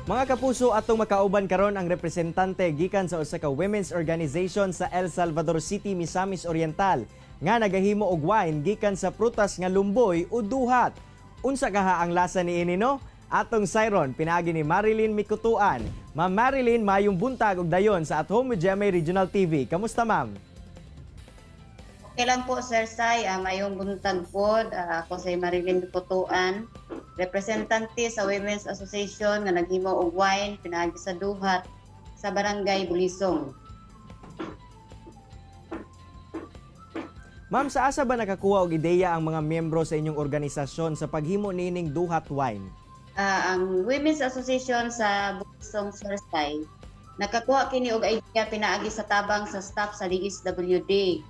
Mga kapuso, atong makauban karon ang representante gikan sa usa ka women's organization sa El Salvador City, Misamis Oriental nga nagahimo og wine gikan sa prutas nga lumboy o duhat. Unsa kaha ang lasa niini, no? Atong sayron pinaagi ni Marilyn Mikutuan. Ma'am Marilyn, mayong buntag ug dayon sa At Home with GMA Regional TV. Kamusta, ma'am? Okay lang po, Sir Sai. Mayong buntag po. Ako si Marilyn Putuan, representante sa Women's Association nga naghimo og wine pinaagi sa duhat sa Barangay Bulisong. Ma'am, sa asa ba nakakuha og ideya ang mga miyembro sa inyong organisasyon sa paghimo niining duhat wine? Ang Women's Association sa Bulisong, Sir Sai, nakakuha kini og idea pinaagi sa tabang sa staff sa DSWD.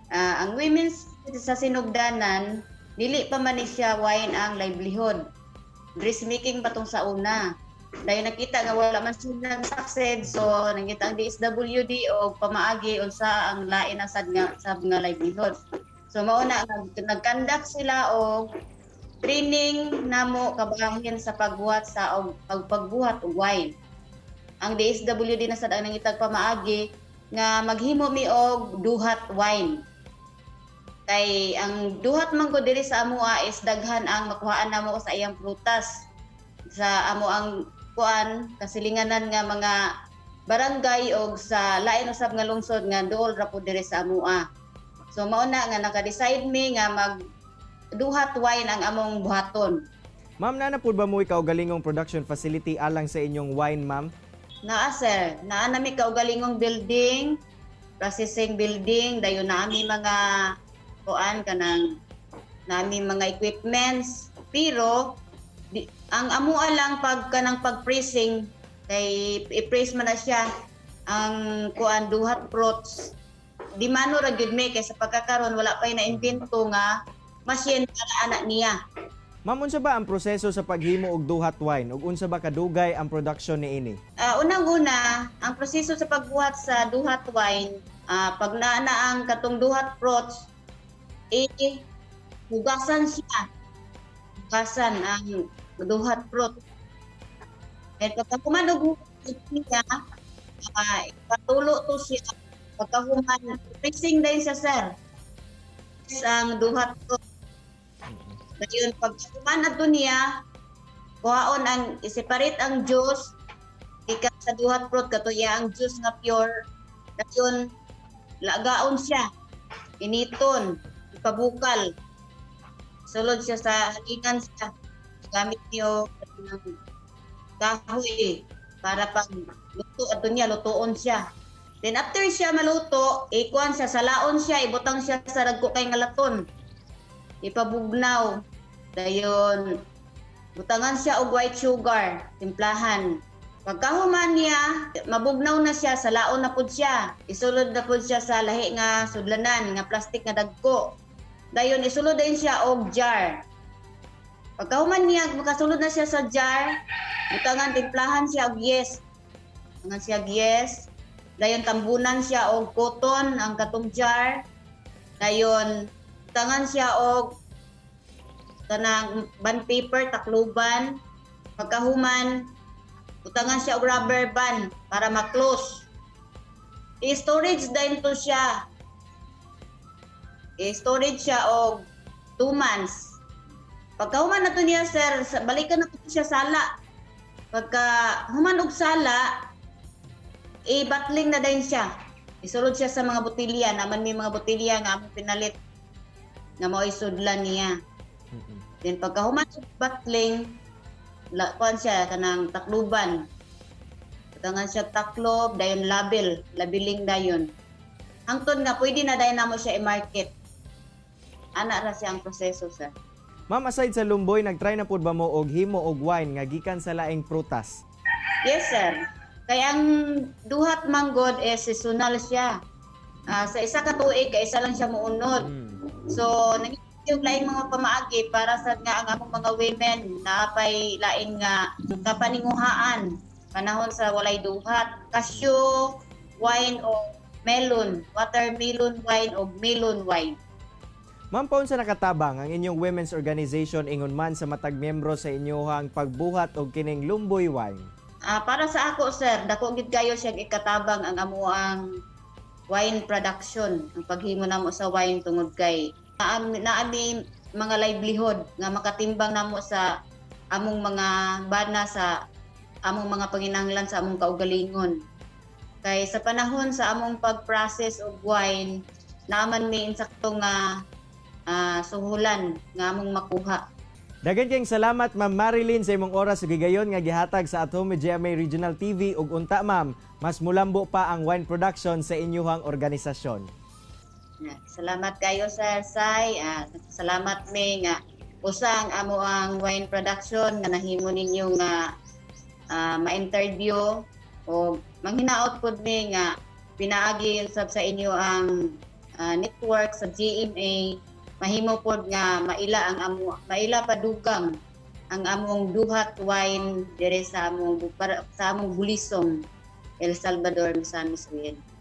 Ang women's sa Sinugdanan, dili pa man ni siya wine ang livelihood. Dressmaking pa tong sa una. Dahil nakita nga wala man siya nag-succeed, so nangita ang DSWD og pamaagi unsa ang lain na sad nga sab nga livelihood. So mao na nag-conduct sila og training namo kabahin sa pagbuhat sa og pagbuhat og wine. Ang DSWD na sad ang nangitag pamaagi nga maghimo mi og duhat wine. Kay ang duhat man ko diri sa amoa is daghan ang makuhaan namo sa iyang prutas. Sa amo ang kuan kasilinganan nga mga barangay og sa lain usab nga lungsod nga duol ra pud diri sa amoa. So mao na nga naka-decide mi nga mag duhat wine ang among buhaton. Ma'am, naa na pud ba mo kaugalingong production facility alang sa inyong wine, ma'am? Naa, sir, naa nami kaugalingong building, processing building, dayon naa mi mga kuan kanang nami mga equipments, pero di, ang amoa lang pag kanang pag-pressing kay i-press man na siya ang kuan duhat fruits. Di mano ra gyud mi kay sa pagkakaron wala pa na-invento nga machine para ana niya. Ma'am, unsa ba ang proseso sa paghimo og duhat wine ug unsa ba kadugay ang production niini? Unang-una, ang proseso sa pagbuhat sa duhat wine, pag naa na ang katong duhat fruits, hugasan siya. Hugasan ang duhat fruit. Then pagka human og hugas niya, ipatulo to siya. Pagkahuman, pressing din siya, sir. Ang duhat fruit. Dayon pagkahuman adto niya, kuhaon ang i-separate ang juice gikan sa duhat fruit kato iya ang juice nga pure. Dayon lagaon siya. Initon, ipabukal. Sulod siya sa halingan siya. Gamit niyo ng kahoy para pag luto adto niya, lutoon siya. Then after siya maluto, ikuan siya, salaon siya, ibutang siya sa dagko kay nga laton. Ipabugnaw. Dayon butangan siya og white sugar, timplahan. Pagkahuman niya, mabugnaw na siya, salaon na pud siya. Isulod na pud siya sa lahi nga sudlanan, nga plastic nga dagko. Dayon isulod din siya og jar. Pagkahuman niya, makasulod na siya sa jar, butangan timplahan siya og yes. Butangan siya og yes. Dayon tambunan siya og cotton ang katong jar. Dayon butangan siya og kanang band paper takluban. Pagkahuman, butangan siya og rubber band para ma-close. I-storage din to siya. I-storage siya og 2 months. Pagkahuman na to niya, sir, balikan na to siya sala. Pagka human og sala, i-bottling na din siya. Isulod siya sa mga botelya. Naman may mga botelya nga among pinalit nga mao'y sudlan niya. Then pagka human og bottling, kuan siya kanang takluban. Butangan siya taklob, dayon label, labeling dayon. Hangtod nga pwede na dayon namo siya i-market. Ana ra siya ang proseso, sir. Ma'am, aside sa lumboy, nagtry na pud ba mo og himo og wine nga gikan sa laing prutas? Yes, sir. Kay ang duhat manggod is seasonal siya. Sa isa ka tuig kay isa lang siya muunod. So yung laing mga pamaagi para sa nga ang among mga women naapay laing nga kapaninguhaan panahon sa walay duhat, cashew wine o melon, watermelon wine o melon wine. Ma'am, paunsa nakatabang ang inyong women's organization ingon man sa matag miyembro sa inyohang pagbuhat og kining lumboy wine? Para sa ako, sir, dako gid kayo siya ikatabang ang amuang wine production, ang paghimo namo sa wine, tungod kay naami mga livelihood nga makatimbang namo sa among mga bana, sa among mga panginahanglan sa among kaugalingon. Kay sa panahon sa among pag-process og wine, naaman mi insakto nga suhulan nga among makuha. Daghan kayong salamat, Ma'am Marilyn, sa imong oras ug higayon nga gihatag sa At Home with GMA Regional TV, ug unta, ma'am, mas mulambo pa ang wine production sa inyuhang organisasyon. Salamat kayo, Sir Sai. Salamat mi nga usa ang amo ang wine production nga nahimo ninyo nga ma-interview, o manghinaot pud mi nga pinaagi sab sa inyo ang network sa GMA, mahimo pod nga maila ang amo, maila padugang ang among duhat wine dire sa among Bulisong, El Salvador, Misamis Oriental.